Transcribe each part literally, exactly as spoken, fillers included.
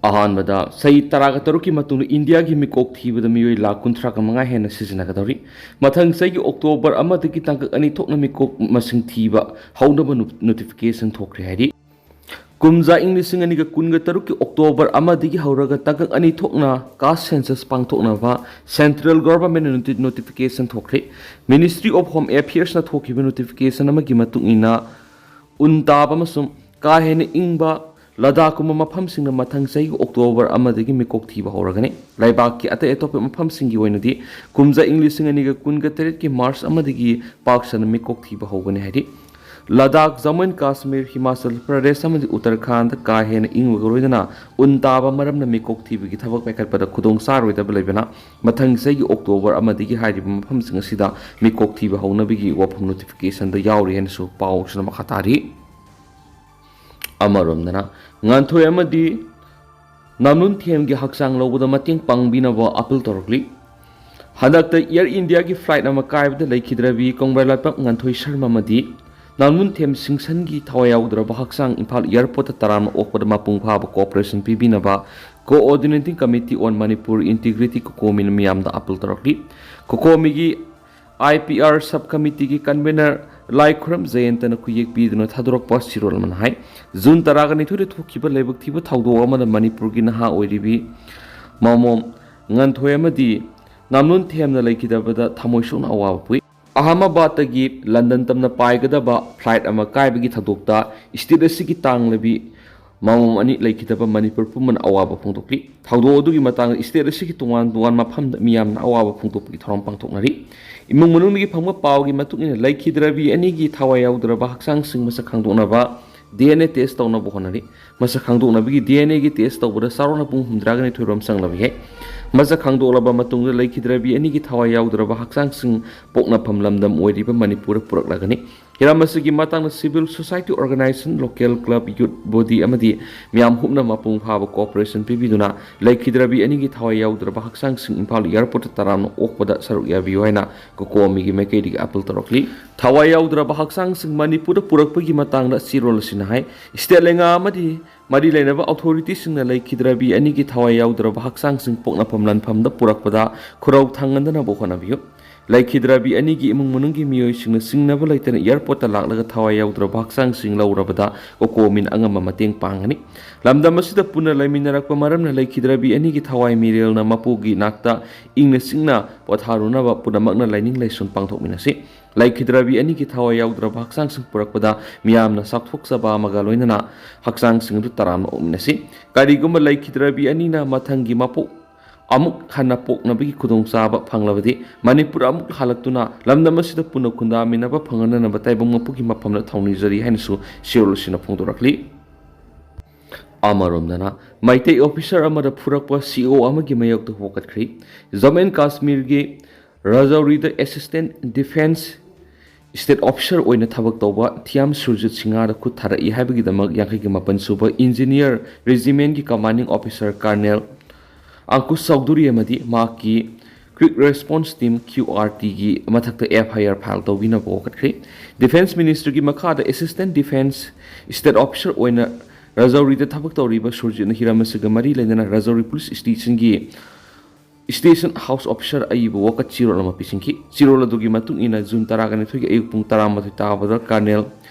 ꯑꯍꯥꯟꯕꯗ, ꯆꯍꯤ ꯇꯔꯥꯒ ꯇꯔꯨꯛꯀꯤ ꯃꯇꯨꯡꯗ ꯏꯟꯗꯤꯌꯥꯒꯤ ꯃꯤꯀꯣꯛ ꯊꯤꯕꯗ ꯃꯤꯑꯣꯏ ꯂꯥꯈ ꯀꯨꯟꯊ꯭ꯔꯥꯒ ꯃꯉꯥ ꯍꯦꯟꯅ ꯁꯤꯖꯤꯟꯅꯒꯗꯧꯔꯤ꯫ ꯃꯊꯪ ꯆꯍꯤꯒꯤ ꯑꯣꯛꯇꯣꯕꯔ ꯑꯃꯗꯒꯤ ꯇꯥꯡꯀꯛ ꯑꯅꯤ ꯊꯣꯛꯅ ꯃꯤꯀꯣꯛ ꯃꯁꯤꯡ ꯊꯤꯕ ꯍꯧꯅꯕ ꯅꯣ-, ꯅꯣꯇꯤꯐꯤꯀꯦꯁꯟ ꯊꯣꯛꯈ꯭ꯔꯦ ꯍꯥꯏꯔꯤ꯫ ꯀꯨꯝꯖꯥ ꯏꯪ ꯂꯤꯁꯤꯡ ꯑꯅꯤꯒ ꯀꯨꯟꯒ ꯇꯔꯨꯛꯀꯤ ꯑꯣꯛꯇꯣꯕꯔ ꯑꯃꯗꯒꯤ ꯍꯧꯔꯒ ꯇꯥꯡꯀꯛ ꯑꯅꯤ ꯊꯣꯛꯅ ꯀꯥꯁ ꯁꯦꯟꯁꯁ ꯄꯥꯡꯊꯣꯛꯅꯕ ꯁꯦꯟꯇ꯭ꯔꯦꯜ ꯒꯣꯚꯔꯟꯃꯦꯟꯠꯅ ꯅꯣꯇꯤ-, ꯅꯣꯇꯤꯐꯤꯀꯦꯁꯟ ꯊꯣꯛꯈ꯭ꯔꯦ꯫ ꯃꯤꯅꯤꯁꯇ꯭ꯔꯤ ꯑꯣꯐ ꯍꯣꯝ ꯑꯦꯐꯤꯌꯔꯁꯅ ꯊꯣꯛꯈꯤꯕ ꯅꯣꯇꯤꯐꯤꯀꯦꯁꯟ ꯑꯃꯒꯤ ꯃꯇꯨꯡ ꯏꯟꯅ, ꯎꯟ ꯇꯥꯕ ꯑꯃꯁꯨꯡ ꯀꯥ ꯍꯦꯟꯅ ꯏꯪꯕ ꯂꯗꯥꯈꯀꯨꯝꯕ ꯃꯐꯝꯁꯤꯡꯗ ꯃꯊꯪ ꯆꯍꯤ ꯑꯣꯛꯇꯣꯕꯔ ꯑꯃꯗꯒꯤ ꯃꯤꯀꯣꯛ ꯊꯤꯕ ꯍꯧꯔꯒꯅꯤ꯫ ꯂꯩꯕꯥꯛꯀꯤ ꯑꯇꯩ ꯑꯇꯣꯞꯄ ꯃꯐꯝꯁꯤꯡꯒꯤ ꯑꯣꯏꯅꯗꯤ ꯀꯨꯝꯖꯥ ꯏꯪ ꯂꯤꯁꯤꯡ ꯑꯅꯤꯒ ꯀꯨꯟꯒ ꯇꯔꯦꯠꯀꯤ ꯃꯥꯔꯆ ꯑꯃꯗꯒꯤ ꯄꯥꯛ ꯁꯟꯅ ꯃꯤꯀꯣꯛ ꯊꯤꯕ ꯍꯧꯒꯅꯤ ꯍꯥꯏꯔꯤ꯫ ꯂꯗꯥꯈ, ꯖꯝꯃꯨ ꯑꯦꯟ ꯀꯥꯁꯃꯤꯔ, ꯍꯤꯃꯥꯆꯜ ꯄ꯭ꯔꯗꯦꯁ ꯑꯃꯗꯤ ꯎꯠꯇꯔꯈꯥꯟꯗ ꯀꯥ ꯍꯦꯟꯅ ꯏꯪꯕꯒ ꯂꯣꯏꯅꯅ ꯎꯟ ꯇꯥꯕ ꯃꯔꯝꯅ ꯃꯤꯀꯣꯛ ꯊꯤꯕꯒꯤ ꯊꯕꯛ ꯄꯥꯏꯈꯠꯄꯗ ꯈꯨꯗꯣꯡ ꯆꯥꯔꯣꯏꯗꯕ ꯂꯩꯕꯅ, ꯃꯊꯪ ꯆꯍꯤꯒꯤ ꯑꯣꯛꯇꯣꯕꯔ ꯑꯃꯗꯒꯤ ꯍꯥꯏꯔꯤꯕ ꯃꯐꯝꯁꯤꯡ ꯑꯁꯤꯗ ꯃꯤꯀꯣꯛ ꯊꯤꯕ ꯍꯧꯅꯕꯒꯤ ꯋꯥꯐꯝ ꯅꯣꯇꯤꯐꯤꯀꯦꯁꯟꯗ ꯌꯥꯎꯔꯤ ꯍꯥꯏꯅꯁꯨ ꯄꯥꯎꯁꯤꯅ ꯃꯈꯥ ꯇꯥꯔꯤ꯫ ꯑꯃꯔꯣꯝꯗꯅ, ꯉꯥꯟꯊꯣꯏ ꯑꯃꯗꯤ ꯅꯥꯝꯂꯨꯟꯊꯦꯝꯒꯤ ꯍꯛꯆꯥꯡ ꯂꯧꯕꯗ ꯃꯇꯦꯡ ꯄꯥꯡꯕꯤꯅꯕ ꯑꯥꯄꯤꯜ ꯇꯧꯔꯛꯂꯤ꯫ ꯍꯟꯗꯛꯇ ꯑꯦꯌꯔ ꯏꯟꯗꯤꯌꯥꯒꯤ ꯐ꯭ꯂꯥꯏꯠ ꯑꯃ ꯀꯥꯏꯕꯗ ꯂꯩꯈꯤꯗ꯭ꯔꯕꯤ ꯀꯣꯡꯕ꯭ꯔꯩꯂꯥꯏꯄꯥꯛ ꯉꯥꯟꯊꯣꯏ ꯁꯔꯃ ꯑꯃꯗꯤ ꯅꯥꯝꯂꯨꯟꯊꯦꯝ ꯁꯤꯡꯁꯟꯒꯤ ꯊꯋꯥꯏ ꯌꯥꯎꯗ꯭ꯔꯕ ꯍꯛꯆꯥꯡ ꯏꯝꯐꯥꯜ ꯑꯦꯌꯔꯄꯣꯔꯠꯇ ꯇꯔꯥꯝꯅ ꯑꯣꯛꯄꯗ ꯃꯄꯨꯡ ꯐꯥꯕ cooperation ꯄꯤꯕꯤꯅꯕ Coordinating Committee on Manipur Integrity, ꯀꯣꯀꯣꯃꯤꯅ ꯃꯤꯌꯥꯝꯗ ꯑꯥꯄꯤꯜ ꯇꯧꯔꯛꯂꯤ꯫ ꯀꯣꯀꯣꯃꯤꯒꯤ ꯑꯥꯏ ꯄꯤ ꯑꯥꯔ ꯁꯕ ꯀꯃꯤꯇꯤꯒꯤ ꯀꯟꯚꯦꯅꯔ ꯂꯥꯏꯈꯨꯔꯝ ꯖꯌꯟꯇꯅ ꯈꯨꯌꯦꯛ ꯄꯤꯗꯨꯅ ꯊꯥꯗꯣꯔꯛꯄ ꯆꯦꯔꯣꯜ ꯑꯃꯅ ꯍꯥꯏ, ꯖꯨꯟ ꯇꯔꯥꯒ ꯅꯤꯊꯣꯏꯗ ꯊꯣꯛꯈꯤꯕ ꯂꯥꯏꯕꯛ ꯊꯤꯕ ꯊꯧꯗꯣꯛ ꯑꯃꯗ ꯃꯅꯤꯄꯨꯔꯒꯤ ꯅꯍꯥ ꯑꯣꯏꯔꯤꯕꯤ ꯃꯃꯣꯝ ꯉꯥꯟꯊꯣꯏ ꯑꯃꯗꯤ ꯅꯥꯝꯂꯨꯟꯊꯦꯝꯅ ꯂꯩꯈꯤꯗꯕꯗ ꯊꯃꯣꯏ ꯁꯣꯛꯅ ꯑꯋꯥꯕ ꯄꯣꯛꯏ꯫ ꯑꯍꯃꯗꯥꯕꯥꯗꯇꯒꯤ ꯂꯟꯗꯟ ꯇꯝꯅ ꯄꯥꯏꯒꯗꯕ ꯐ꯭ꯂꯥꯏꯠ ꯑꯃ ꯀꯥꯏꯕꯒꯤ ꯊꯧꯗꯣꯛꯇ ꯁ꯭ꯇꯦꯠ ꯑꯁꯤꯒꯤ ꯇꯥꯡꯂꯕꯤ ꯃꯃꯣꯝ ꯑꯅꯤ ꯂꯩꯈꯤꯗꯕ ꯃꯅꯤꯄꯨꯔ ꯄꯨꯝꯕꯅ ꯑꯋꯥꯕ ꯐꯣꯡꯗꯣꯛꯂꯤ꯫ ꯊꯧꯗꯣꯛ ꯑꯗꯨꯒꯤ ꯃꯇꯥꯡꯗ ꯁ꯭ꯇꯦꯠ ꯑꯁꯤꯒꯤ ꯇꯣꯉꯥꯟ ꯇꯣꯉꯥꯟꯕ ꯃꯐꯝꯗ ꯃꯤꯌꯥꯝꯅ ꯑꯋꯥꯕ ꯐꯣꯡꯗꯣꯛꯄꯒꯤ ꯊꯧꯔꯝ ꯄꯥꯡꯊꯣꯛꯅꯔꯤ꯫ ꯏꯃꯨꯡ ꯃꯅꯨꯡꯗꯒꯤ ꯐꯪꯕ ꯄꯥꯎꯒꯤ ꯃꯇꯨꯡ ꯏꯟꯅ, ꯂꯩꯈꯤꯗ꯭ꯔꯕꯤ ꯑꯅꯤꯒꯤ ꯊꯋꯥꯏ ꯌꯥꯎꯗ꯭ꯔꯕ ꯍꯛꯆꯥꯡꯁꯤꯡ ꯃꯁꯛ ꯈꯪꯗꯣꯛꯅꯕ ꯗꯤ ꯑꯦꯟ ꯑꯦ ꯇꯦꯁ ꯇꯧꯅꯕ ꯍꯣꯠꯅꯔꯤ꯫ ꯃꯁꯛ ꯈꯪꯗꯣꯛꯅꯕꯒꯤ ꯗꯤ ꯑꯦꯟ ꯑꯦꯒꯤ ꯇꯦꯁ ꯇꯧꯕꯗ ꯆꯥꯎꯔꯥꯛꯅ ꯄꯨꯡ ꯍꯨꯝꯗ꯭ꯔꯥꯒ ꯅꯤꯊꯣꯏ ꯔꯣꯝ ꯆꯪꯂꯕ ꯌꯥꯏ꯫ ꯃꯁꯛ ꯈꯪꯗꯣꯛꯂꯕ ꯃꯇꯨꯡꯗ, ꯂꯩꯈꯤꯗ꯭ꯔꯕꯤ ꯑꯅꯤꯒꯤ ꯊꯋꯥꯏ ꯌꯥꯎꯗ꯭ꯔꯕ ꯍꯛꯆꯥꯡꯁꯤꯡ ꯄꯣꯛꯅꯐꯝ ꯂꯝꯗꯝ ꯑꯣꯏꯔꯤꯕ ꯃꯅꯤꯄꯨꯔꯗ ꯄꯨꯔꯛꯂꯒꯅꯤ꯫ ꯍꯤꯔꯝ ꯑꯁꯤꯒꯤ ꯃꯇꯥꯡꯗ civil society organization, local club, youth body ꯑꯃꯗꯤ ꯃꯤꯌꯥꯝ ꯍꯨꯞꯅ ꯃꯄꯨꯡ ꯐꯥꯕ cooperation ꯄꯤꯕꯤꯗꯨꯅ ꯂꯩꯈꯤꯗ꯭ꯔꯕꯤ ꯑꯅꯤꯒꯤ ꯊꯋꯥꯏ ꯌꯥꯎꯗ꯭ꯔꯕ ꯍꯛꯆꯥꯡꯁꯤꯡ ꯏꯝꯐꯥꯜ airport ꯇꯔꯥꯝꯅ ꯑꯣꯛꯄꯗ ꯁꯔꯨꯛ ꯌꯥꯕꯤꯌꯨ ꯍꯥꯏꯅ ꯀꯣꯀꯣꯃꯤꯒꯤ ꯃꯥꯏꯀꯩꯗꯒꯤ appeal ꯇꯧꯔꯛꯂꯤ꯫ ꯊꯋꯥꯏ ꯌꯥꯎꯗ꯭ꯔꯕ ꯍꯛꯆꯥꯡꯁꯤꯡ ꯃꯅꯤꯄꯨꯔꯗ ꯄꯨꯔꯛꯄꯒꯤ ꯃꯇꯥꯡꯗ ꯆꯦꯔꯣꯜ ꯑꯁꯤꯅ ꯍꯥꯏ, state ꯂꯩꯉꯥꯛ ꯑꯃꯗꯤ ꯃꯔꯤ ꯂꯩꯅꯕ authorityꯁꯤꯡꯅ ꯂꯩꯈꯤꯗ꯭ꯔꯕꯤ ꯑꯅꯤꯒꯤ ꯊꯋꯥꯏ ꯌꯥꯎꯗ꯭ꯔꯕ ꯍꯛꯆꯥꯡꯁꯤꯡ ꯄꯣꯛꯅꯐꯝ ꯂꯥꯟꯐꯝꯗ ꯄꯨꯔꯛꯄꯗ ꯈꯨꯔꯧ ꯊꯥꯡꯍꯟꯗꯅꯕ ꯍꯣꯠꯅꯕꯤꯌꯨ꯫ ꯂꯩꯈꯤꯗ꯭ꯔꯕꯤ ꯑꯅꯤꯒꯤ ꯏꯃꯨꯡ ꯃꯅꯨꯡꯒꯤ ꯃꯤꯑꯣꯏꯁꯤꯡꯅ ꯆꯤꯡꯅꯕ ꯂꯩꯇꯅ airportꯇ ꯂꯥꯛꯂꯒ ꯊꯋꯥꯏ ꯌꯥꯎꯗ꯭ꯔꯕ ꯍꯛꯆꯥꯡꯁꯤꯡ ꯂꯧꯔꯕꯗ ꯀꯣꯀꯣꯃꯤꯅ ꯑꯉꯝꯕ ꯃꯇꯦꯡ ꯄꯥꯡꯒꯅꯤ꯫ ꯂꯝꯗꯝ ꯑꯁꯤꯗ ꯄꯨꯟꯅ ꯂꯩꯃꯤꯟꯅꯔꯛꯄ ꯃꯔꯝꯅ ꯂꯩꯈꯤꯗ꯭ꯔꯕꯤ ꯑꯅꯤꯒꯤ ꯊꯋꯥꯏ ꯃꯤꯔꯦꯜꯅ ꯃꯄꯨꯒꯤ ꯅꯥꯛꯇ ꯏꯪꯅ ꯆꯤꯛꯅ ꯄꯣꯊꯥꯔꯨꯅꯕ ꯄꯨꯝꯅꯃꯛꯅ ꯂꯥꯏꯅꯤꯡ ꯂꯥꯏꯁꯣꯟ ꯄꯥꯡꯊꯣꯛꯃꯤꯟꯅꯁꯤ꯫ ꯂꯩꯈꯤꯗ꯭ꯔꯕꯤ ꯑꯅꯤꯒꯤ ꯊꯋꯥꯏ ꯌꯥꯎꯗ꯭ꯔꯕ ꯍꯛꯆꯥꯡꯁꯤꯡ ꯄꯨꯔꯛꯄꯗ ꯃꯤꯌꯥꯝꯅ ꯆꯥꯎꯊꯣꯛꯆꯕ ꯑꯃꯒ ꯂꯣꯏꯅꯅ ꯍꯛꯆꯥꯡꯁꯤꯡ ꯑꯗꯨ ꯇꯔꯥꯝꯅ ꯑꯣꯛꯃꯤꯟꯅꯁꯤ꯫ ꯀꯔꯤꯒꯨꯝꯕ ꯂꯩꯈꯤꯗ꯭ꯔꯕꯤ ꯑꯅꯤꯅ ꯃꯊꯪꯒꯤ ꯃꯄꯣꯛ ꯑꯃꯨꯛ ꯍꯟꯅ ꯄꯣꯛꯅꯕꯒꯤ ꯈꯨꯗꯣꯡꯆꯥꯕ ꯐꯪꯂꯕꯗꯤ, ꯃꯅꯤꯄꯨꯔ ꯑꯃꯨꯛ ꯍꯜꯂꯛꯇꯨꯅ ꯂꯝꯗꯝ ꯑꯁꯤꯗ ꯄꯨꯟꯅ ꯈꯨꯟꯗꯥꯃꯤꯟꯅꯕ ꯐꯪꯍꯟꯅꯅꯕ ꯇꯥꯏꯕꯪ ꯃꯄꯨꯒꯤ ꯃꯐꯝꯗ ꯊꯧꯅꯤꯖꯔꯤ ꯍꯥꯏꯅꯁꯨ ꯆꯦꯔꯣꯜ ꯑꯁꯤꯅ ꯐꯣꯡꯗꯣꯔꯛꯂꯤ꯫ ꯑꯃꯔꯣꯝꯗꯅ, ꯃꯩꯇꯩ officer ꯑꯃꯗ ꯐꯨꯔꯛꯄ CO ꯑꯃꯒꯤ ꯃꯥꯌꯣꯛꯇ ꯋꯥꯀꯠꯈ꯭ꯔꯤ꯫ ꯖꯝꯃꯨ ꯑꯦꯟ ꯀꯥꯁꯃꯤꯔꯒꯤ ꯔꯥꯖꯧꯔꯤꯗ assistant defence state officer ꯑꯣꯏꯅ ꯊꯕꯛ ꯇꯧꯕ ꯊꯤꯌꯥꯝ ꯁꯨꯔꯖꯤꯠ ꯁꯤꯡꯍꯥꯗ ꯈꯨꯠ ꯊꯥꯔꯛꯏ ꯍꯥꯏꯕꯒꯤꯗꯃꯛ ꯌꯥꯡꯈꯩꯒ ꯃꯥꯄꯟ ꯁꯨꯕ engineer regimentꯀꯤ commanding officer colonel ꯑꯪꯀꯨꯁ Chaudhuri ꯑꯃꯗꯤ ꯃꯍꯥꯛꯀꯤ Quick Response Team, QRTꯒꯤ ꯃꯊꯛꯇ FIR file ꯇꯧꯕꯤꯅꯕ ꯋꯥꯀꯠꯈ꯭ꯔꯤ꯫ Defence Ministryꯒꯤ ꯃꯈꯥꯗ assistant defence state officer ꯑꯣꯏꯅ ꯔꯥꯖꯧꯔꯤꯗ ꯊꯕꯛ ꯇꯧꯔꯤꯕ ꯁꯨꯔꯖꯤꯠꯅ ꯍꯤꯔꯝ ꯑꯁꯤꯒ ꯃꯔꯤ ꯂꯩꯅꯅ ꯔꯥꯖꯧꯔꯤ police stationꯒꯤ station house officer ꯑꯏꯕ ꯋꯥꯀꯠ ꯆꯦꯔꯣꯜ ꯑꯃ ꯄꯤꯁꯤꯟꯈꯤ꯫ ꯆꯦꯔꯣꯜ ꯑꯗꯨꯒꯤ ꯃꯇꯨꯡ ꯏꯟꯅ, ꯖꯨꯟ ꯇꯔꯥꯒ ꯅꯤꯊꯣꯏꯒꯤ ꯑꯌꯨꯛ ꯄꯨꯡ ꯇꯔꯥꯃꯥꯊꯣꯏ ꯇꯥꯕꯗ colonel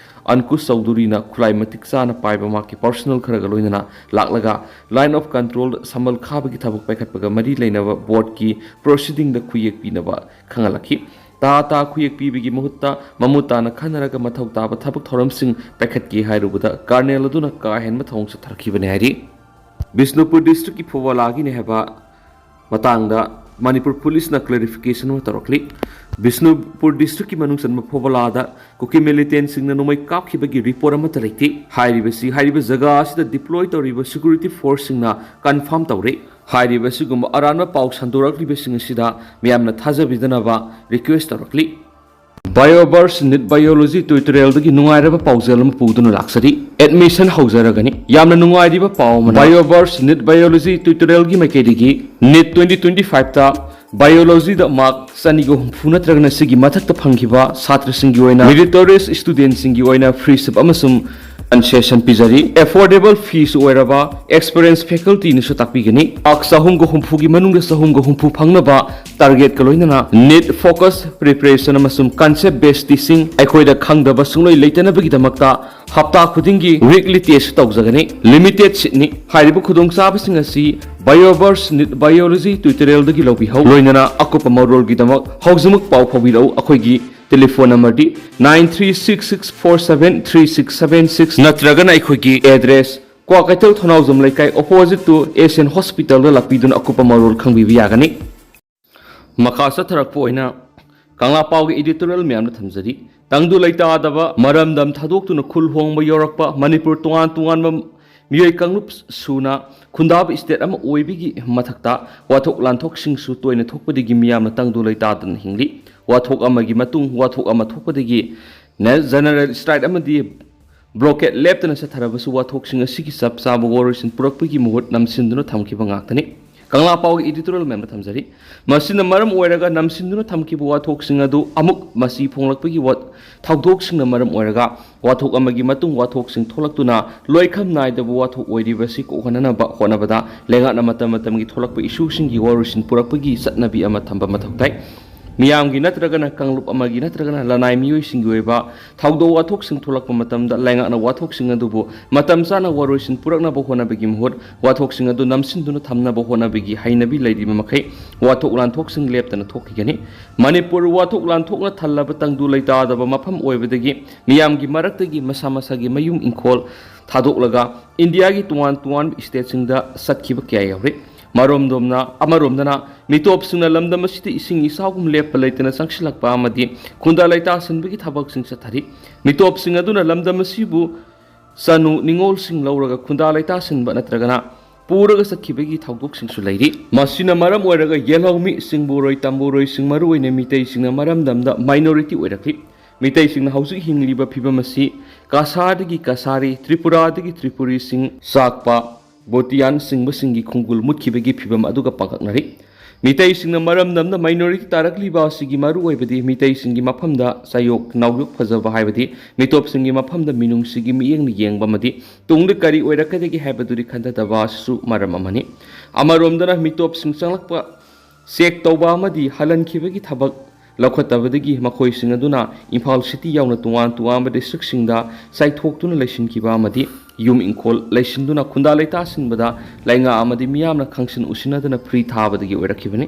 ꯑꯪꯀꯨꯁ ꯆꯧꯙꯨꯔꯤꯅ ꯈꯨꯠꯂꯥꯏ ꯃꯇꯤꯛ ꯆꯥꯅ ꯄꯥꯏꯕ ꯃꯍꯥꯛꯀꯤ personnel ꯈꯔꯒ ꯂꯣꯏꯅꯅ ꯂꯥꯛꯂꯒ line of control ꯁꯝꯕꯜ ꯈꯥꯕꯒꯤ ꯊꯕꯛ ꯄꯥꯏꯈꯠꯄꯒ ꯃꯔꯤ ꯂꯩꯅꯕ boardꯀꯤ proceedingꯗ ꯈꯨꯌꯦꯛ ꯄꯤꯅꯕ ꯈꯪꯍꯜꯂꯛꯈꯤ꯫ ꯇꯥ ꯇꯥ ꯈꯨꯌꯦꯛ ꯄꯤꯕꯒꯤ ꯃꯍꯨꯠꯇ ꯃꯃꯨꯠ ꯇꯥꯅ ꯈꯟꯅꯔꯒ ꯃꯊꯧ ꯇꯥꯕ ꯊꯕꯛ ꯊꯧꯔꯝꯁꯤꯡ ꯄꯥꯏꯈꯠꯀꯦ ꯍꯥꯏꯔꯨꯕꯗ colonel ꯑꯗꯨꯅ ꯀꯥ ꯍꯦꯟꯕ ꯊꯧꯑꯣꯡ ꯆꯠꯊꯔꯛꯈꯤꯕꯅꯤ ꯍꯥꯏꯔꯤ꯫ ꯕꯤꯁꯅꯨꯄꯨꯔ districtꯀꯤ ꯐꯣꯕꯣꯂꯥꯒꯤꯅꯤ ꯍꯥꯏꯕ ꯃꯇꯥꯡꯗ ꯃꯅꯤꯄꯨꯔ policeꯅ clarification ꯑꯃ ꯇꯧꯔꯛꯂꯤ꯫ ꯕꯤꯁꯅꯨꯄꯨꯔ districtꯀꯤ ꯃꯅꯨꯡ ꯆꯟꯕ ꯐꯣꯕꯣꯂꯥꯗ ꯀꯨꯀꯤ militantꯁꯤꯡꯅ ꯅꯣꯡꯃꯩ ꯀꯥꯞꯈꯤꯕꯒꯤ report ꯑꯃꯠꯇ ꯂꯩꯇꯦ꯫ ꯍꯥꯏꯔꯤꯕꯁꯤ ꯍꯥꯏꯔꯤꯕ ꯖꯒꯥ ꯑꯁꯤꯗ deploy ꯇꯧꯔꯤꯕ security forceꯁꯤꯡꯅ confirm ꯇꯧꯔꯦ꯫ ꯍꯥꯏꯔꯤꯕ ꯑꯁꯤꯒꯨꯝꯕ ꯑꯔꯥꯟꯕ ꯄꯥꯎ ꯁꯟꯗꯣꯔꯛꯂꯤꯕꯁꯤꯡ ꯑꯁꯤꯗ ꯃꯤꯌꯥꯝꯅ ꯊꯥꯖꯕꯤꯗꯅꯕ request ꯇꯧꯔꯛꯂꯤ꯫ BioVerse NEET Biology tutorialꯗꯒꯤ ꯅꯨꯡꯉꯥꯏꯔꯕ ꯄꯥꯎꯖꯦꯜ ꯑꯃ ꯄꯨꯗꯨꯅ ꯂꯥꯛꯆꯔꯤ꯫ Admission ꯍꯧꯖꯔꯒꯅꯤ꯫ ꯌꯥꯝꯅ ꯅꯨꯡꯉꯥꯏꯔꯤꯕ ꯄꯥꯎ ꯑꯃꯅ, BioVerse NEET Biology tutorialꯒꯤ ꯃꯥꯏꯀꯩꯗꯒꯤ NEET twenty twenty-fiveꯇ Biologyꯗ mark ꯆꯅꯤꯒ ꯍꯨꯝꯐꯨ ꯅꯠꯇ꯭ꯔꯒꯅ ꯁꯤꯒꯤ ꯃꯊꯛꯇ ꯐꯪꯈꯤꯕ ꯁꯥꯇ꯭ꯔꯁꯤꯡꯒꯤ ꯑꯣꯏꯅ, meritorious studentꯁꯤꯡꯒꯤ ꯑꯣꯏꯅ free seat ꯑꯃꯁꯨꯡ concession ꯄꯤꯖꯔꯤ꯫ Affordable feeꯁꯨ ꯑꯣꯏꯔꯕ experience facultyꯅꯁꯨ ꯇꯥꯛꯄꯤꯒꯅꯤ꯫ Mark ꯆꯍꯨꯝꯒ ꯍꯨꯝꯐꯨꯒꯤ ꯃꯅꯨꯡꯗ ꯆꯍꯨꯝꯒ ꯍꯨꯝꯐꯨ ꯐꯪꯅꯕ targetꯀ ꯂꯣꯏꯅꯅ NEET focus preparation ꯑꯃꯁꯨꯡ concept based teaching ꯑꯩꯈꯣꯏꯗ ꯈꯪꯗꯕ ꯁꯨꯡꯂꯩ ꯂꯩꯇꯅꯕꯒꯤꯗꯃꯛꯇ ꯍꯞꯇꯥ ꯈꯨꯗꯤꯡꯒꯤ weekly test ꯇꯧꯖꯒꯅꯤ꯫ Limited seatꯅꯤ꯫ ꯍꯥꯏꯔꯤꯕ ꯈꯨꯗꯣꯡꯆꯥꯕꯁꯤꯡ ꯑꯁꯤ BioVerse NEET Biology tutorialꯗꯒꯤ ꯂꯧꯕꯤꯍꯧ꯫ ꯂꯣꯏꯅꯅ ꯑꯀꯨꯞꯄ ꯃꯔꯣꯜꯒꯤꯗꯃꯛ ꯍꯧꯖꯤꯛꯃꯛ ꯄꯥꯎ ꯐꯥꯎꯕꯤꯔꯛꯎ꯫ ꯑꯩꯈꯣꯏꯒꯤ telephone numberꯗꯤ nine three six six four seven three six seven six ꯅꯠꯇ꯭ꯔꯒꯅ ꯑꯩꯈꯣꯏꯒꯤ address ꯀ꯭ꯋꯥꯀꯩꯊꯦꯜ ꯊꯣꯅꯥꯎꯖꯝ ꯂꯩꯀꯥꯏ opposite to Asian Hospitalꯗ ꯂꯥꯛꯄꯤꯗꯨꯅ ꯑꯀꯨꯞꯄ ꯃꯔꯣꯜ ꯈꯪꯕꯤꯕ ꯌꯥꯒꯅꯤ꯫ ꯃꯈꯥ ꯆꯠꯊꯔꯛꯄ ꯑꯣꯏꯅ ꯀꯪꯂꯥ ꯄꯥꯎꯒꯤ editorial ꯃꯌꯥꯝꯗ ꯊꯝꯖꯔꯤ꯫ ꯇꯪꯗꯨ ꯂꯩꯇꯥꯗꯕ ꯃꯔꯝꯗꯝ ꯊꯥꯗꯣꯛꯇꯨꯅ ꯈꯨꯜ ꯍꯣꯡꯕ ꯌꯧꯔꯛꯄ ꯃꯅꯤꯄꯨꯔ ꯇꯣꯉꯥꯟ ꯇꯣꯉꯥꯟꯕ ꯃꯤꯑꯣꯏ ꯀꯥꯡꯂꯨꯞ ꯁꯨꯅ ꯈꯨꯟꯗꯥꯕ state ꯑꯃ ꯑꯣꯏꯕꯒꯤ ꯃꯊꯛꯇ ꯋꯥꯊꯣꯛ ꯂꯥꯟꯊꯣꯛꯁꯤꯡꯁꯨ ꯇꯣꯏꯅ ꯊꯣꯛꯄꯗꯒꯤ ꯃꯤꯌꯥꯝꯅ ꯇꯪꯗꯨ ꯂꯩꯇꯥꯗꯅ ꯍꯤꯡꯂꯤ꯫ ꯋꯥꯊꯣꯛ ꯑꯃꯒꯤ ꯃꯇꯨꯡ ꯋꯥꯊꯣꯛ ꯑꯃ ꯊꯣꯛꯄꯗꯒꯤ ꯅ-, general strike ꯑꯃꯗꯤ blockade ꯂꯦꯞꯇꯅ ꯆꯠꯊꯔꯕꯁꯨ ꯋꯥꯊꯣꯛꯁꯤꯡ ꯑꯁꯤꯒꯤ ꯆꯞ ꯆꯥꯕ ꯋꯥꯔꯣꯏꯁꯤꯟ ꯄꯨꯔꯛꯄꯒꯤ ꯃꯍꯨꯠ ꯅꯝꯁꯤꯟꯗꯨꯅ ꯊꯝꯈꯤꯕ ꯉꯥꯛꯇꯅꯤ꯫ ꯀꯪꯂꯥ ꯄꯥꯎꯒꯤ editorial ꯃꯌꯥꯝꯗ ꯊꯝꯖꯔꯤ꯫ ꯃꯁꯤꯅ ꯃꯔꯝ ꯑꯣꯏꯔꯒ ꯅꯝꯁꯤꯟꯗꯨꯅ ꯊꯝꯈꯤꯕ ꯋꯥꯊꯣꯛꯁꯤꯡ ꯑꯗꯨ ꯑꯃꯨꯛ ꯃꯆꯤ ꯐꯣꯡꯂꯛꯄꯒꯤ ꯋꯥ-, ꯊꯧꯗꯣꯛꯁꯤꯡꯅ ꯃꯔꯝ ꯑꯣꯏꯔꯒ ꯋꯥꯊꯣꯛ ꯑꯃꯒꯤ ꯃꯇꯨꯡ ꯋꯥꯊꯣꯛꯁꯤꯡ ꯊꯣꯛꯂꯛꯇꯨꯅ ꯂꯣꯏꯈꯝ ꯅꯥꯏꯗꯕ ꯋꯥꯊꯣꯛ ꯑꯣꯏꯔꯤꯕꯁꯤ ꯀꯣꯛꯍꯟꯅꯅꯕ ꯍꯣꯠꯅꯕꯗ ꯂꯩꯉꯥꯛꯅ ꯃꯇꯝ ꯃꯇꯝꯒꯤ ꯊꯣꯛꯂꯛꯄ issueꯁꯤꯡꯒꯤ ꯋꯥꯔꯣꯏꯁꯤꯟ ꯄꯨꯔꯛꯄꯒꯤ ꯆꯠꯅꯕꯤ ꯑꯃ ꯊꯝꯕ ꯃꯊꯧ ꯇꯥꯏ꯫ ꯃꯤꯌꯥꯝꯒꯤ ꯅꯠꯇ꯭ꯔꯒꯅ ꯀꯥꯡꯂꯨꯞ ꯑꯃꯒꯤ ꯅꯠꯇ꯭ꯔꯒꯅ ꯂꯅꯥꯏ ꯃꯤꯑꯣꯏꯁꯤꯡꯒꯤ ꯑꯣꯏꯕ ꯊꯧꯗꯣꯛ ꯋꯥꯊꯣꯛꯁꯤꯡ ꯊꯣꯛꯂꯛꯄ ꯃꯇꯝꯗ ꯂꯩꯉꯥꯛꯅ ꯋꯥꯊꯣꯛꯁꯤꯡ ꯑꯗꯨꯕꯨ ꯃꯇꯝ ꯆꯥꯅ ꯋꯥꯔꯣꯏꯁꯤꯟ ꯄꯨꯔꯛꯅꯕ ꯍꯣꯠꯅꯕꯒꯤ ꯃꯍꯨꯠ ꯋꯥꯊꯣꯛꯁꯤꯡ ꯑꯗꯨ ꯅꯝꯁꯤꯟꯗꯨꯅ ꯊꯝꯅꯕ ꯍꯣꯠꯅꯕꯒꯤ ꯍꯩꯅꯕꯤ ꯂꯩꯔꯤꯕ ꯃꯈꯩ ꯋꯥꯊꯣꯛ ꯂꯥꯟꯊꯣꯛꯁꯤꯡ ꯂꯦꯞꯇꯅ ꯊꯣꯛꯈꯤꯒꯅꯤ꯫ ꯃꯅꯤꯄꯨꯔ ꯋꯥꯊꯣꯛ ꯂꯥꯟꯊꯣꯛꯅ ꯊꯜꯂꯕ ꯇꯪꯗꯨ ꯂꯩꯇꯥꯗꯕ ꯃꯐꯝ ꯑꯣꯏꯕꯗꯒꯤ ꯃꯤꯌꯥꯝꯒꯤ ꯃꯔꯛꯇꯒꯤ ꯃꯁꯥ ꯃꯁꯥꯒꯤ ꯃꯌꯨꯝ ꯏꯪꯈꯣꯜ ꯊꯥꯗꯣꯛꯂꯒ ꯏꯟꯗꯤꯌꯥꯒꯤ ꯇꯣꯉꯥꯟ ꯇꯣꯉꯥꯟꯕ stateꯁꯤꯡꯗ ꯆꯠꯈꯤꯕ ꯀꯌꯥ ꯌꯥꯎꯔꯤ꯫ ꯃꯔꯣꯝꯗꯣꯝꯅ-, ꯑꯃꯔꯣꯝꯗꯅ ꯃꯤꯇꯣꯞꯁꯤꯡꯅ ꯂꯝꯗꯝ ꯑꯁꯤꯗ ꯏꯁꯤꯡ ꯏꯆꯥꯎꯒꯨꯝ ꯂꯦꯞꯄ ꯂꯩꯇꯅ ꯆꯪꯁꯤꯜꯂꯛꯄ ꯑꯃꯗꯤ ꯈꯨꯟꯗꯥ ꯂꯩꯇꯥꯁꯤꯟꯕꯒꯤ ꯊꯕꯛꯁꯤꯡ ꯆꯠꯊꯔꯤ꯫ ꯃꯤꯇꯣꯞꯁꯤꯡ ꯑꯗꯨꯅ ꯂꯝꯗꯝ ꯑꯁꯤꯕꯨ ꯆꯅꯨ ꯅꯤꯉꯣꯜꯁꯤꯡ ꯂꯧꯔꯒ ꯈꯨꯟꯗꯥ ꯂꯩꯇꯥꯁꯤꯟꯕ ꯅꯠꯇ꯭ꯔꯒꯅ ꯄꯨꯔꯒ ꯆꯠꯈꯤꯕꯒꯤ ꯊꯧꯗꯣꯛꯁꯤꯡꯁꯨ ꯂꯩꯔꯤ꯫ ꯃꯁꯤꯅ ꯃꯔꯝ ꯑꯣꯏꯔꯒ ꯌꯦꯜꯍꯧꯃꯤ, ꯁꯤꯡꯕꯨꯔꯣꯏ, ꯇꯝꯕꯨꯔꯣꯏꯁꯤꯡ, ꯃꯔꯨꯑꯣꯏꯅ ꯃꯤꯇꯩꯁꯤꯡꯅ ꯃꯔꯝꯗꯝꯗ minority ꯑꯣꯏꯔꯛꯂꯤ꯫ ꯃꯤꯇꯩꯁꯤꯡꯅ ꯍꯧꯖꯤꯛ ꯍꯤꯡꯂꯤꯕ ꯐꯤꯕꯝ ꯑꯁꯤ ꯀꯁꯥꯔꯗꯒꯤ ꯀꯁꯥꯔꯤ, ꯇ꯭ꯔꯤꯄꯨꯔꯥꯗꯒꯤ ꯇ꯭ꯔꯤꯄꯨꯔꯤꯁꯤꯡ, ꯆꯥꯛꯄ, ꯕꯣꯇꯤꯌꯥꯟ ꯆꯤꯡꯕꯁꯤꯡꯒꯤ ꯈꯣꯡꯒꯨꯜ ꯃꯨꯠꯈꯤꯕꯒꯤ ꯐꯤꯕꯝ ꯑꯗꯨꯒ ꯄꯥꯡꯒꯛꯅꯔꯤ꯫ ꯃꯤꯇꯩꯁꯤꯡꯅ ꯃꯔꯝꯗꯝꯗ minority ꯇꯥꯔꯛꯂꯤꯕ ꯑꯁꯤꯒꯤ ꯃꯔꯨꯑꯣꯏꯕꯗꯤ ꯃꯤꯇꯩꯁꯤꯡꯒꯤ ꯃꯐꯝꯗ ꯆꯌꯣꯛ ꯅꯥꯎꯌꯣꯛ ꯐꯖꯕ ꯍꯥꯏꯕꯗꯤ ꯃꯤꯇꯣꯞꯁꯤꯡꯒꯤ ꯃꯐꯝꯗ ꯃꯤꯅꯨꯡꯁꯤꯒꯤ ꯃꯤꯠꯌꯦꯡꯅ ꯌꯦꯡꯕ ꯑꯃꯗꯤ ꯇꯨꯡꯗ ꯀꯔꯤ ꯑꯣꯏꯔꯛꯀꯗꯒꯦ ꯍꯥꯏꯕꯗꯨꯗꯤ ꯈꯟꯊꯗꯕ ꯑꯁꯤꯁꯨ ꯃꯔꯝ ꯑꯃꯅꯤ꯫ ꯑꯃꯔꯣꯝꯗꯅ ꯃꯤꯇꯣꯞꯁꯤꯡ ꯆꯪꯂꯛꯄ check ꯇꯧꯕ ꯑꯃꯗꯤ ꯍꯜꯍꯟꯈꯤꯕꯒꯤ ꯊꯕꯛ ꯂꯧꯈꯠꯇꯕꯗꯒꯤ ꯃꯈꯣꯏꯁꯤꯡ ꯑꯗꯨꯅ ꯏꯝꯐꯥꯜ city ꯌꯥꯎꯅ ꯇꯣꯉꯥꯟ ꯇꯣꯉꯥꯟꯕ districtꯁꯤꯡꯗ ꯆꯥꯏꯊꯣꯛꯇꯨꯅ ꯂꯩꯁꯤꯟꯈꯤꯕ ꯑꯃꯗꯤ ꯌꯨꯝ ꯏꯪꯈꯣꯜ ꯂꯩꯁꯤꯟꯗꯨꯅ ꯈꯨꯟꯗꯥ ꯂꯩꯇꯥꯁꯤꯟꯕꯗ ꯂꯩꯉꯥꯛ ꯑꯃꯗꯤ ꯃꯤꯌꯥꯝꯅ ꯈꯪꯁꯤꯟ ꯎꯁꯤꯟꯅꯗꯅ free ꯊꯥꯕꯗꯒꯤ ꯑꯣꯏꯔꯛꯈꯤꯕꯅꯤ꯫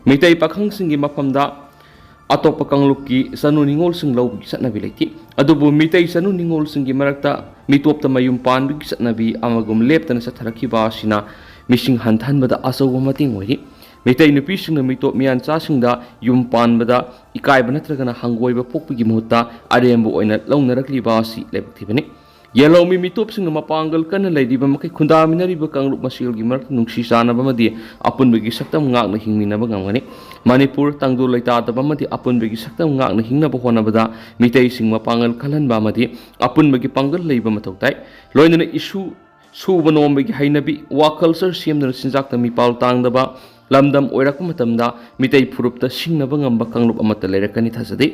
ꯃꯤꯇꯩ ꯄꯥꯈꯪꯁꯤꯡꯒꯤ ꯃꯐꯝꯗ ꯑꯇꯣꯞꯄ ꯀꯥꯡꯂꯨꯞꯀꯤ ꯆꯅꯨ ꯅꯤꯉꯣꯜꯁꯤꯡ ꯂꯧꯕꯒꯤ ꯆꯠꯅꯕꯤ ꯂꯩꯇꯦ꯫ ꯑꯗꯨꯕꯨ ꯃꯤꯇꯩ ꯆꯅꯨ ꯅꯤꯉꯣꯜꯁꯤꯡꯒꯤ ꯃꯔꯛꯇ ꯃꯤꯇꯣꯞꯇ ꯃꯌꯨꯝ ꯄꯥꯟꯕꯒꯤ ꯆꯠꯅꯕꯤ ꯑꯃꯒꯨꯝ ꯂꯦꯞꯇꯅ ꯆꯠꯊꯔꯛꯈꯤꯕ ꯑꯁꯤꯅ ꯃꯤꯁꯤꯡ ꯍꯟꯊꯍꯟꯕꯗ ꯑꯆꯧꯕ ꯃꯇꯦꯡ ꯑꯣꯏꯔꯤ꯫ ꯃꯤꯇꯩ ꯅꯨꯄꯤꯁꯤꯡꯅ ꯃꯤꯇꯣꯞ ꯃꯤꯌꯥꯟꯆꯥꯁꯤꯡꯗ ꯌꯨꯝ ꯄꯥꯟꯕꯗ ꯏꯀꯥꯏꯕ ꯅꯠꯇ꯭ꯔꯒꯅ ꯍꯪꯒꯣꯏꯕ ꯄꯣꯛꯄꯒꯤ ꯃꯍꯨꯠꯇ ꯑꯔꯦꯝꯕ ꯑꯣꯏꯅ ꯂꯧꯅꯔꯛꯂꯤꯕ ꯑꯁꯤ ꯂꯥꯏꯕꯛ ꯊꯤꯕꯅꯤ꯫ ꯌꯦꯜꯍꯧꯃꯤ ꯃꯤꯇꯣꯞꯁꯤꯡꯅ ꯃꯄꯥꯡꯒꯜ ꯀꯟꯅ ꯂꯩꯔꯤꯕ ꯃꯈꯩ ꯈꯨꯟꯗꯥꯃꯤꯟꯅꯔꯤꯕ ꯀꯥꯡꯂꯨꯞ ꯃꯁꯦꯜꯒꯤ ꯃꯔꯛꯇ ꯅꯨꯡꯁꯤ ꯆꯥꯟꯅꯕ ꯑꯃꯗꯤ ꯑꯄꯨꯟꯕꯒꯤ ꯁꯛꯇꯝ ꯉꯥꯛꯅ ꯍꯤꯡꯃꯤꯟꯅꯕ ꯉꯝꯒꯅꯤ꯫ ꯃꯅꯤꯄꯨꯔ ꯇꯪꯗꯨ ꯂꯩꯇꯥꯗꯕ ꯑꯃꯗꯤ ꯑꯄꯨꯟꯕꯒꯤ ꯁꯛꯇꯝ ꯉꯥꯛꯅ ꯍꯤꯡꯅꯕ ꯍꯣꯠꯅꯕꯗ ꯃꯤꯇꯩꯁꯤꯡ ꯃꯄꯥꯡꯒꯜ ꯀꯜꯍꯟꯕ ꯑꯃꯗꯤ ꯑꯄꯨꯟꯕꯒꯤ ꯄꯥꯡꯒꯜ ꯂꯩꯕ ꯃꯊꯧ ꯇꯥꯏ꯫ ꯂꯣꯏꯅꯅ ꯏꯁꯨ ꯁꯨꯕ ꯅꯣꯝꯕꯒꯤ ꯍꯩꯅꯕꯤ, ꯋꯥ culture ꯁꯦꯝꯗꯨꯅ ꯆꯤꯟꯖꯥꯛꯇ ꯃꯤꯄꯥꯜ ꯇꯥꯡꯗꯕ ꯂꯝꯗꯝ ꯑꯣꯏꯔꯛꯄ ꯃꯇꯝꯗ ꯃꯤꯇꯩ ꯐꯨꯔꯨꯞꯇ ꯁꯤꯡꯅꯕ ꯉꯝꯕ ꯀꯥꯡꯂꯨꯞ ꯑꯃꯠꯇ ꯂꯩꯔꯛꯀꯅꯤ ꯊꯥꯖꯗꯦ꯫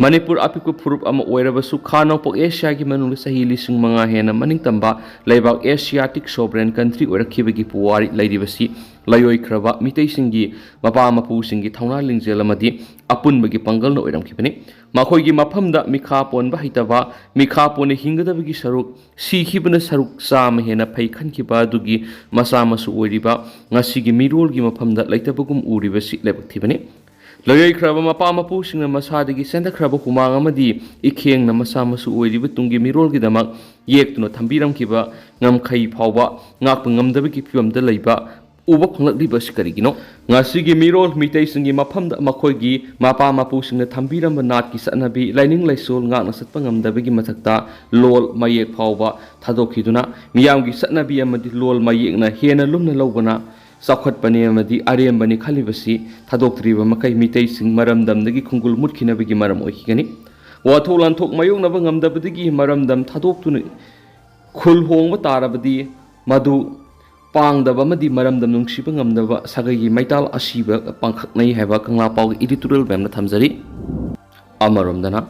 ꯃꯅꯤꯄꯨꯔ ꯑꯄꯤꯛꯄ ꯐꯨꯔꯨꯞ ꯑꯃ ꯑꯣꯏꯔꯕꯁꯨ ꯈꯥ ꯅꯣꯡꯄꯣꯛ ꯑꯦꯁꯤꯌꯥꯒꯤ ꯃꯅꯨꯡꯗ ꯆꯍꯤ ꯂꯤꯁꯤꯡ ꯃꯉꯥ ꯍꯦꯟꯅ ꯃꯅꯤꯡꯇꯝꯕ ꯂꯩꯕꯥꯛ Asiatic sovereign country ꯑꯣꯏꯔꯛꯈꯤꯕꯒꯤ ꯄꯨꯋꯥꯔꯤ ꯂꯩꯔꯤꯕꯁꯤ ꯂꯥꯏꯑꯣꯏꯈ꯭ꯔꯕ ꯃꯤꯇꯩꯁꯤꯡꯒꯤ ꯃꯄꯥ ꯃꯄꯨꯁꯤꯡꯒꯤ ꯊꯧꯅꯥ ꯂꯤꯡꯖꯦꯜ ꯑꯃꯗꯤ ꯑꯄꯨꯟꯕꯒꯤ ꯄꯥꯡꯒꯜꯅ ꯑꯣꯏꯔꯝꯈꯤꯕꯅꯤ꯫ ꯃꯈꯣꯏꯒꯤ ꯃꯐꯝꯗ ꯃꯤꯈꯥ ꯄꯣꯟꯕ ꯍꯩꯇꯕ, ꯃꯤꯈꯥ ꯄꯣꯟꯅ ꯍꯤꯡꯒꯗꯕꯒꯤ ꯁꯔꯨꯛ ꯁꯤꯈꯤꯕꯅ ꯁꯔꯨꯛ ꯆꯥꯝꯃ ꯍꯦꯟꯅ ꯐꯩ ꯈꯟꯈꯤꯕ ꯑꯗꯨꯒꯤ ꯃꯆꯥ ꯃꯁꯨ ꯑꯣꯏꯔꯤꯕ ꯉꯁꯤꯒꯤ ꯃꯤꯔꯣꯜꯒꯤ ꯃꯐꯝꯗ ꯂꯩꯇꯕꯒꯨꯝ ꯎꯔꯤꯕꯁꯤ ꯂꯥꯏꯕꯛ ꯊꯤꯕꯅꯤ꯫ ꯂꯣꯏꯔꯣꯏꯈ꯭ꯔꯕ ꯃꯄꯥ ꯃꯄꯨꯁꯤꯡꯅ ꯃꯁꯥꯗꯒꯤ ꯆꯦꯟꯊꯈ꯭ꯔꯕ ꯍꯨꯃꯥꯡ ꯑꯃꯗꯤ ꯏꯈꯦꯡꯅ ꯃꯆꯥ ꯃꯁꯨ ꯑꯣꯏꯔꯤꯕ ꯇꯨꯡꯒꯤ ꯃꯤꯔꯣꯜꯒꯤꯗꯃꯛ ꯌꯦꯛꯇꯨꯅ ꯊꯝꯕꯤꯔꯝꯈꯤꯕ ꯉꯝꯈꯩ ꯐꯥꯎꯕ ꯉꯥꯛꯄ ꯉꯝꯗꯕꯒꯤ ꯐꯤꯕꯝꯗ ꯂꯩꯕ ꯎꯕ ꯐꯪꯂꯛꯂꯤꯕ ꯑꯁꯤ ꯀꯔꯤꯒꯤꯅꯣ? ꯉꯁꯤꯒꯤ ꯃꯤꯔꯣꯜ ꯃꯤꯇꯩꯁꯤꯡꯒꯤ ꯃꯐꯝꯗ ꯃꯈꯣꯏꯒꯤ ꯃꯄꯥ ꯃꯄꯨꯁꯤꯡꯅ ꯊꯝꯕꯤꯔꯝꯕ ꯅꯥꯠꯀꯤ ꯆꯠꯅꯕꯤ, ꯂꯥꯏꯅꯤꯡ ꯂꯥꯏꯁꯣꯜ ꯉꯥꯛꯅ ꯆꯠꯄ ꯉꯝꯗꯕꯒꯤ ꯃꯊꯛꯇ ꯂꯣꯜ ꯃꯌꯦꯛ ꯐꯥꯎꯕ ꯊꯥꯗꯣꯛꯈꯤꯗꯨꯅ ꯃꯤꯌꯥꯝꯒꯤ ꯆꯠꯅꯕꯤ ꯑꯃꯗꯤ ꯂꯣꯜ ꯃꯌꯦꯛꯅ ꯍꯦꯟꯅ ꯂꯨꯝꯅ ꯂꯧꯕꯅ ꯆꯥꯎꯈꯠꯄꯅꯤ ꯑꯃꯗꯤ ꯑꯔꯦꯝꯕꯅꯤ ꯈꯜꯂꯤꯕꯁꯤ ꯊꯥꯗꯣꯛꯇ꯭ꯔꯤꯕ ꯃꯈꯩ ꯃꯤꯇꯩꯁꯤꯡ ꯃꯔꯝꯗꯝꯗꯒꯤ ꯈꯨꯡꯒꯨꯜ ꯃꯨꯠꯈꯤꯅꯕꯒꯤ ꯃꯔꯝ ꯑꯣꯏꯈꯤꯒꯅꯤ꯫ ꯋꯥꯊꯣꯛ ꯂꯥꯟꯊꯣꯛ ꯃꯥꯌꯣꯛꯅꯕ ꯉꯝꯗꯕꯗꯒꯤ ꯃꯔꯝꯗꯝ ꯊꯥꯗꯣꯛꯇꯨꯅ ꯈꯨꯜ ꯍꯣꯡꯕ ꯇꯥꯔꯕꯗꯤ ꯃꯗꯨ ꯄꯥꯡꯗꯕ ꯑꯃꯗꯤ ꯃꯔꯝꯗꯝ ꯅꯨꯡꯁꯤꯕ ꯉꯝꯗꯕ ꯁꯥꯒꯩꯒꯤ ꯃꯩꯇꯥꯜ ꯑꯁꯤꯕ ꯄꯥꯡꯈꯛꯅꯩ ꯍꯥꯏꯕ ꯀꯪꯂꯥ ꯄꯥꯎꯒꯤ editorial ꯃꯌꯥꯝꯅ ꯊꯝꯖꯔꯤ꯫ ꯑꯃꯔꯣꯝꯗꯅ,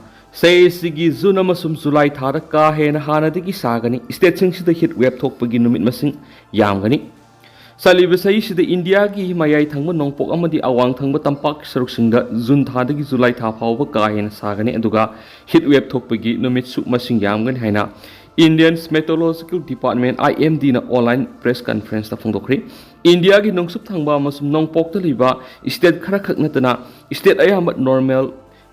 ꯆꯍꯤꯁꯤꯒꯤ ꯖꯨꯟ ꯑꯃꯁꯨꯡ ꯖꯨꯂꯥꯏ ꯊꯥꯗ ꯀꯥ ꯍꯦꯟꯅ ꯍꯥꯟꯅꯗꯒꯤ ꯁꯥꯒꯅꯤ꯫ Stateꯁꯤꯡꯁꯤꯗ heat wave ꯊꯣꯛꯄꯒꯤ ꯅꯨꯃꯤꯠ ꯃꯁꯤꯡ ꯌꯥꯝꯒꯅꯤ꯫ ꯆꯠꯂꯤꯕ ꯆꯍꯤꯁꯤꯗ ꯏꯟꯗꯤꯌꯥꯒꯤ ꯃꯌꯥꯏ ꯊꯪꯕ ꯅꯣꯡꯄꯣꯛ ꯑꯃꯗꯤ ꯑꯋꯥꯡ ꯊꯪꯕ ꯇꯝꯄꯥꯛꯀꯤ ꯁꯔꯨꯛꯁꯤꯡꯗ ꯖꯨꯟ ꯊꯥꯗꯒꯤ ꯖꯨꯂꯥꯏ ꯊꯥ ꯐꯥꯎꯕ ꯀꯥ ꯍꯦꯟꯅ ꯁꯥꯒꯅꯤ, ꯑꯗꯨꯒ heat wave ꯊꯣꯛꯄꯒꯤ ꯅꯨꯃꯤꯠꯁꯨ ꯃꯁꯤꯡ ꯌꯥꯝꯒꯅꯤ ꯍꯥꯏꯅ Indian Meteorological Department, IMDꯅ online press conferenceꯇ ꯐꯣꯡꯗꯣꯛꯈ꯭ꯔꯦ꯫ ꯏꯟꯗꯤꯌꯥꯒꯤ ꯅꯣꯡꯆꯨꯞ ꯊꯪꯕ ꯑꯃꯁꯨꯡ ꯅꯣꯡꯄꯣꯛꯇ ꯂꯩꯕ state ꯈꯔꯈꯛ ꯅꯠꯇꯅ state ꯑꯌꯥꯝꯕ normal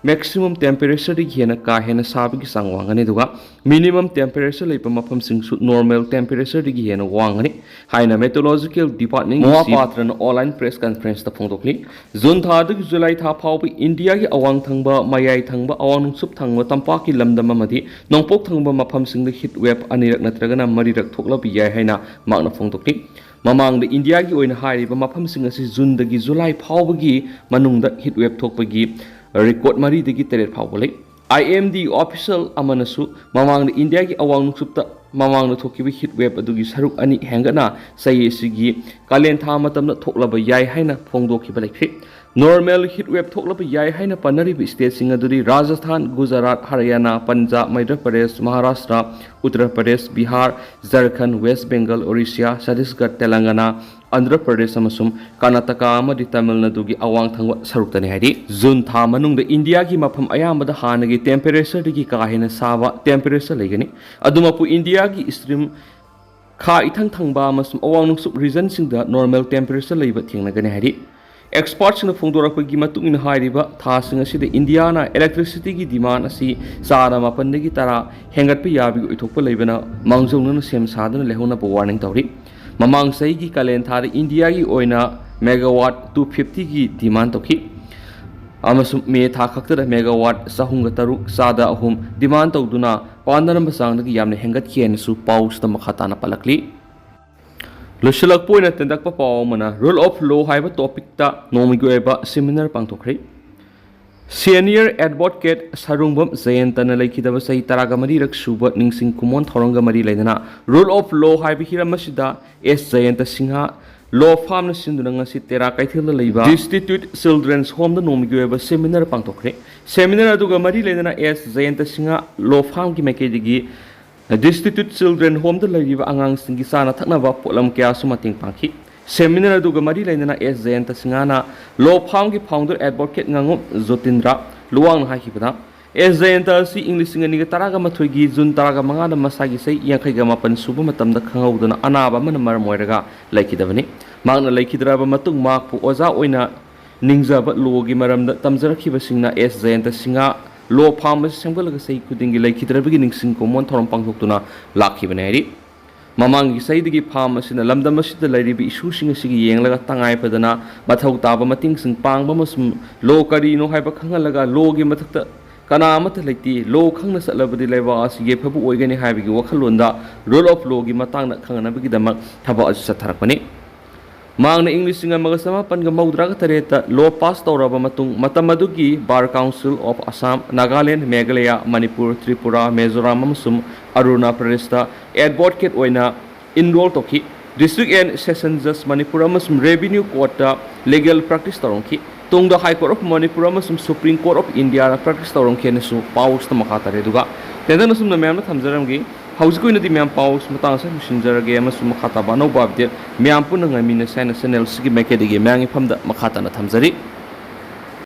maximum temperatureꯗꯒꯤ ꯍꯦꯟꯅ ꯀꯥ ꯍꯦꯟꯅ ꯁꯥꯕꯒꯤ ꯆꯥꯡ ꯋꯥꯡꯒꯅꯤ, ꯑꯗꯨꯒ minimum temperature ꯂꯩꯕ ꯃꯐꯝꯁꯤꯡꯁꯨ normal temperatureꯗꯒꯤ ꯍꯦꯟꯅ ꯋꯥꯡꯒꯅꯤ ꯍꯥꯏꯅ Meteorological Department ꯃꯣꯍꯥꯄꯥꯇ꯭ꯔꯅ online press conferenceꯇ ꯐꯣꯡꯗꯣꯛꯂꯤ꯫ ꯖꯨꯟ ꯊꯥꯗꯒꯤ ꯖꯨꯂꯥꯏ ꯊꯥ ꯐꯥꯎꯕ ꯏꯟꯗꯤꯌꯥꯒꯤ ꯑꯋꯥꯡ ꯊꯪꯕ, ꯃꯌꯥꯏ ꯊꯪꯕ, ꯑꯋꯥꯡ ꯅꯣꯡꯆꯨꯞ ꯊꯪꯕ ꯇꯝꯄꯥꯛꯀꯤ ꯂꯝꯗꯝ ꯑꯃꯗꯤ ꯅꯣꯡꯄꯣꯛ ꯊꯪꯕ ꯃꯐꯝꯁꯤꯡꯗ heat wave ꯑꯅꯤꯔꯛ ꯅꯠꯇ꯭ꯔꯒꯅ ꯃꯔꯤꯔꯛ ꯊꯣꯛꯂꯕ ꯌꯥꯏ ꯍꯥꯏꯅ ꯃꯍꯥꯛꯅ ꯐꯣꯡꯗꯣꯛꯂꯤ꯫ ꯃꯃꯥꯡꯗ ꯏꯟꯗꯤꯌꯥꯒꯤ ꯑꯣꯏꯅ ꯍꯥꯏꯔꯤꯕ ꯃꯐꯝꯁꯤꯡ ꯑꯁꯤ ꯖꯨꯟꯗꯒꯤ ꯖꯨꯂꯥꯏ ꯐꯥꯎꯕꯒꯤ ꯃꯅꯨꯡꯗ heat wave ꯊꯣꯛꯄꯒꯤ record ꯃꯔꯤꯗꯒꯤ ꯇꯔꯦꯠ ꯐꯥꯎꯕ ꯂꯩ꯫ IMD official ꯑꯃꯅꯁꯨ ꯃꯃꯥꯡꯗ ꯏꯟꯗꯤꯌꯥꯒꯤ ꯑꯋꯥꯡ ꯅꯣꯡꯆꯨꯞꯇ ꯃꯃꯥꯡꯗ ꯊꯣꯛꯈꯤꯕ heat wave ꯑꯗꯨꯒꯤ ꯁꯔꯨꯛ ꯑꯅꯤ ꯍꯦꯟꯒꯠꯅ ꯆꯍꯤ ꯑꯁꯤꯒꯤ ꯀꯥꯂꯦꯟ ꯊꯥ ꯃꯇꯝꯗ ꯊꯣꯛꯂꯕ ꯌꯥꯏ ꯍꯥꯏꯅ ꯐꯣꯡꯗꯣꯛꯈꯤꯕ ꯂꯩꯈ꯭ꯔꯦ꯫ Normal heat wave ꯊꯣꯛꯂꯕ ꯌꯥꯏ ꯍꯥꯏꯅ ꯄꯟꯅꯔꯤꯕ stateꯁꯤꯡ ꯑꯗꯨꯗꯤ ꯔꯥꯖꯁꯊꯥꯟ, ꯒꯨꯖꯔꯥꯠ, ꯍꯔꯤꯌꯥꯅꯥ, ꯄꯟꯖꯥꯕ, ꯃꯩꯙ꯭ꯌ ꯄ꯭ꯔꯗꯦꯁ, ꯃꯍꯥꯔꯥꯁꯇ꯭ꯔ, ꯎꯠꯇꯔ ꯄ꯭ꯔꯗꯦꯁ, ꯕꯤꯍꯥꯔ, ꯖꯔꯈꯟ, ꯋꯦꯁ ꯕꯦꯡꯒꯜ, ꯑꯣꯔꯤꯁꯥ, ꯆꯇꯤꯁꯒꯔ, ꯇꯦꯂꯪꯒꯅꯥ, ꯑꯟꯙ꯭ꯔ ꯄ꯭ꯔꯗꯦꯁ ꯑꯃꯁꯨꯡ ꯀꯔꯅꯥꯇꯀꯥ ꯑꯃꯗꯤ ꯇꯥꯃꯤꯜ ꯅꯥꯗꯨꯒꯤ ꯑꯋꯥꯡ ꯊꯪꯕ ꯁꯔꯨꯛꯇꯅꯤ ꯍꯥꯏꯔꯤ꯫ ꯖꯨꯟ ꯊꯥ ꯃꯅꯨꯡꯗ ꯏꯟꯗꯤꯌꯥꯒꯤ ꯃꯐꯝ ꯑꯌꯥꯝꯕꯗ ꯍꯥꯟꯅꯒꯤ temperatureꯗꯒꯤ ꯀꯥ ꯍꯦꯟꯅ ꯁꯥꯕ temperature ꯂꯩꯒꯅꯤ꯫ ꯑꯗꯨꯃꯛꯄꯨ, ꯏꯟꯗꯤꯌꯥꯒꯤ extreme ꯈꯥ ꯏꯊꯪ ꯊꯪꯕ ꯑꯃꯁꯨꯡ ꯑꯋꯥꯡ ꯅꯣꯡꯆꯨꯞ regionꯁꯤꯡꯗ normal temperature ꯂꯩꯕ ꯊꯦꯡꯅꯒꯅꯤ ꯍꯥꯏꯔꯤ꯫ Expertꯁꯤꯡꯅ ꯐꯣꯡꯗꯣꯔꯛꯄꯒꯤ ꯃꯇꯨꯡ ꯏꯟꯅ, ꯍꯥꯏꯔꯤꯕ ꯊꯥꯁꯤꯡ ꯑꯁꯤꯗ ꯏꯟꯗꯤꯌꯥꯅ electricityꯒꯤ demand ꯑꯁꯤ ꯆꯥꯗ ꯃꯥꯄꯟꯗꯒꯤ ꯇꯔꯥ ꯍꯦꯟꯒꯠꯄ ꯌꯥꯕꯒꯤ ꯑꯣꯏꯊꯣꯛꯄ ꯂꯩꯕꯅ ꯃꯥꯡꯖꯧꯅꯅ ꯁꯦꯝ ꯁꯥꯗꯨꯅ ꯂꯩꯍꯧꯅꯕ warning ꯇꯧꯔꯤ꯫ ꯃꯃꯥꯡ ꯆꯍꯤꯒꯤ ꯀꯥꯂꯦꯟ ꯊꯥꯗ ꯏꯟꯗꯤꯌꯥꯒꯤ ꯑꯣꯏꯅ megawatt two fiftyꯒꯤ demand ꯇꯧꯈꯤ ꯑꯃꯁꯨꯡ ꯃꯦ ꯊꯥ ꯈꯛꯇꯗ megawatt ꯆꯍꯨꯝꯒ ꯇꯔꯨꯛ, ꯆꯥꯗ ꯑꯍꯨꯝ, demand ꯇꯧꯗꯨꯅ ꯄꯥꯟꯅꯔꯝꯕ ꯆꯥꯡꯗꯒꯤ ꯌꯥꯝꯅ ꯍꯦꯟꯒꯠꯈꯤ ꯍꯥꯏꯅꯁꯨ ꯄꯥꯎꯁꯤꯗ ꯃꯈꯥ ꯇꯥꯅ ꯄꯜꯂꯛꯂꯤ꯫ ꯂꯣꯏꯁꯤꯜꯂꯛꯄ ꯑꯣꯏꯅ ꯇꯦꯟꯇꯛꯄ ꯄꯥꯎ ꯑꯃꯅ, Rule of Law ꯍꯥꯏꯕ topicꯇ ꯅꯣꯡꯃꯒꯤ ꯑꯣꯏꯕ seminar ꯄꯥꯡꯊꯣꯛꯈ꯭ꯔꯦ꯫ Senior advocate ꯁꯔꯨꯡꯕꯝ ꯖꯌꯟꯇꯅ ꯂꯩꯈꯤꯗꯕ ꯆꯍꯤ ꯇꯔꯥꯒ ꯃꯔꯤꯔꯛ ꯁꯨꯕ ꯅꯤꯡꯁꯤꯡ ꯈꯨꯃꯣꯟ ꯊꯧꯔꯝꯒ ꯃꯔꯤ ꯂꯩꯅꯅ Rule of Law ꯍꯥꯏꯕ ꯍꯤꯔꯝ ꯑꯁꯤꯗ ꯑꯦꯁ ꯖꯌꯟꯇ ꯁꯤꯡꯍ law firmꯅ ꯁꯤꯟꯗꯨꯅ ꯉꯁꯤ ꯇꯦꯔꯥ ꯀꯩꯊꯦꯜꯗ ꯂꯩꯕ Destitute Children's Homeꯗ ꯅꯣꯡꯃꯒꯤ ꯑꯣꯏꯕ seminar ꯄꯥꯡꯊꯣꯛꯈ꯭ꯔꯦ꯫ Seminar ꯑꯗꯨꯒ ꯃꯔꯤ ꯂꯩꯅꯅ ꯑꯦꯁ ꯖꯌꯟꯇ ꯁꯤꯡꯍ law firmꯒꯤ ꯃꯥꯏꯀꯩꯗꯒꯤ Destitute Children Homeꯗ ꯂꯩꯔꯤꯕ ꯑꯉꯥꯡꯁꯤꯡꯒꯤ ꯆꯥꯅ ꯊꯛꯅꯕ ꯄꯣꯠꯂꯝ ꯀꯌꯥꯁꯨ ꯃꯇꯦꯡ ꯄꯥꯡꯈꯤ꯫ Seminar ꯑꯗꯨꯒ ꯃꯔꯤ ꯂꯩꯅꯅ ꯑꯦꯁ ꯖꯌꯟꯇ ꯁꯤꯡꯍꯅ law firmꯒꯤ founder advocate ꯉꯥꯉꯣꯝ ꯖꯣꯇꯤꯟꯗ꯭ꯔ ꯂꯨꯋꯥꯡꯅ ꯍꯥꯏꯈꯤꯕꯗ, ꯑꯦꯁ ꯖꯌꯟꯇ ꯑꯁꯤ ꯏꯪ ꯂꯤꯁꯤꯡ ꯑꯅꯤꯒ ꯇꯔꯥꯒ ꯃꯥꯊꯣꯏꯒꯤ ꯖꯨꯟ ꯇꯔꯥꯒ ꯃꯉꯥꯗ ꯃꯁꯥꯒꯤ ꯆꯍꯤ ꯌꯥꯡꯈꯩꯒ ꯃꯥꯄꯟ ꯁꯨꯕ ꯃꯇꯝꯗ ꯈꯪꯍꯧꯗꯅ ꯑꯅꯥꯕ ꯑꯃꯅ ꯃꯔꯝ ꯑꯣꯏꯔꯒ ꯂꯩꯈꯤꯗꯕꯅꯤ꯫ ꯃꯍꯥꯛꯅ ꯂꯩꯈꯤꯗ꯭ꯔꯕ ꯃꯇꯨꯡ ꯃꯍꯥꯛꯄꯨ ꯑꯣꯖꯥ ꯑꯣꯏꯅ ꯅꯤꯡꯖꯕ lawꯒꯤ ꯃꯔꯝꯗ ꯇꯝꯖꯔꯛꯈꯤꯕꯁꯤꯡꯅ ꯑꯦꯁ ꯖꯌꯟꯇ ꯁꯤꯡꯍ law firm ꯑꯁꯤ ꯁꯦꯝꯒꯠꯂꯒ ꯆꯍꯤ ꯈꯨꯗꯤꯡꯒꯤ ꯂꯩꯈꯤꯗ꯭ꯔꯕꯒꯤ ꯅꯤꯡꯁꯤꯡ ꯈꯨꯃꯣꯟ ꯊꯧꯔꯝ ꯄꯥꯡꯊꯣꯛꯇꯨꯅ ꯂꯥꯛꯈꯤꯕꯅꯤ ꯍꯥꯏꯔꯤ꯫ ꯃꯃꯥꯡꯒꯤ ꯆꯍꯤꯗꯒꯤ firm ꯑꯁꯤꯅ ꯂꯝꯗꯝ ꯑꯁꯤꯗ ꯂꯩꯔꯤꯕ issueꯁꯤꯡ ꯑꯁꯤꯒꯤ ꯌꯦꯡꯂꯒ ꯇꯉꯥꯏ ꯐꯗꯅ ꯃꯊꯧ ꯇꯥꯕ ꯃꯇꯦꯡꯁꯤꯡ ꯄꯥꯡꯕ ꯑꯃꯁꯨꯡ law ꯀꯔꯤꯅꯣ ꯍꯥꯏꯕ ꯈꯪꯍꯜꯂꯒ lawꯒꯤ ꯃꯊꯛꯇ ꯀꯅꯥ ꯑꯃꯠꯇ ꯂꯩꯇꯦ, law ꯈꯪꯅ ꯆꯠꯂꯕꯗꯤ ꯂꯩꯕꯥꯛ ꯑꯁꯤ ꯌꯥꯏꯐꯕ ꯑꯣꯏꯒꯅꯤ ꯍꯥꯏꯕꯒꯤ ꯋꯥꯈꯜꯂꯣꯟꯗ Rule of Lawꯒꯤ ꯃꯇꯥꯡꯗ ꯈꯪꯅꯅꯕꯒꯤꯗꯃꯛ ꯊꯕꯛ ꯑꯁꯤ ꯆꯠꯊꯔꯛꯄꯅꯤ꯫ ꯃꯍꯥꯛꯅ ꯏꯪ ꯂꯤꯁꯤꯡ ꯑꯃꯒ ꯆꯃꯥꯄꯟꯒ ꯃꯧꯗ꯭ꯔꯥꯒ ꯇꯔꯦꯠꯇ law pass ꯇꯧꯔꯕ ꯃꯇꯨꯡ, ꯃꯇꯝ ꯑꯗꯨꯒꯤ Bar Council of Assam, Nagaland, Meghalaya, Manipur, Tripura, Mizoram ꯑꯃꯁꯨꯡ ꯑꯔꯨꯅꯥ ꯄ꯭ꯔꯗꯦꯁꯇ advocate ꯑꯣꯏꯅ enroll ꯇꯧꯈꯤ꯫ District and Session Judge Manipur ꯑꯃꯁꯨꯡ Revenue Courtꯇ legal practice ꯇꯧꯔꯝꯈꯤ꯫ ꯇꯨꯡꯗ High Court of Manipur ꯑꯃꯁꯨꯡ Supreme Court of Indiaꯗ practice ꯇꯧꯔꯝꯈꯤ ꯍꯥꯏꯅꯁꯨ ꯄꯥꯎꯁꯤꯗ ꯃꯈꯥ ꯇꯥꯔꯦ꯫ ꯑꯗꯨꯒ ꯇꯦꯟꯇꯛꯅ ꯁꯨꯝꯅ ꯃꯌꯥꯝꯗ ꯊꯝꯖꯔꯝꯒꯦ꯫ ꯍꯧꯖꯤꯛꯀꯤ ꯑꯣꯏꯅꯗꯤ ꯃꯌꯥꯝ ꯄꯥꯎꯁ ꯃꯇꯥꯡ ꯑꯁꯤꯗ ꯂꯣꯏꯁꯤꯟꯖꯔꯒꯦ ꯑꯃꯁꯨꯡ ꯃꯈꯥ ꯇꯥꯕ ꯑꯅꯧꯕ update ꯃꯌꯥꯝ ꯄꯨꯟꯅ ꯉꯥꯏꯃꯤꯟꯅꯁꯦ ꯍꯥꯏꯅ channel ꯑꯁꯤꯒꯤ ꯃꯥꯏꯀꯩꯗꯒꯤ ꯃꯌꯥꯝꯒꯤ ꯐꯝꯗ ꯃꯈꯥ ꯇꯥꯅ ꯊꯝꯖꯔꯤ꯫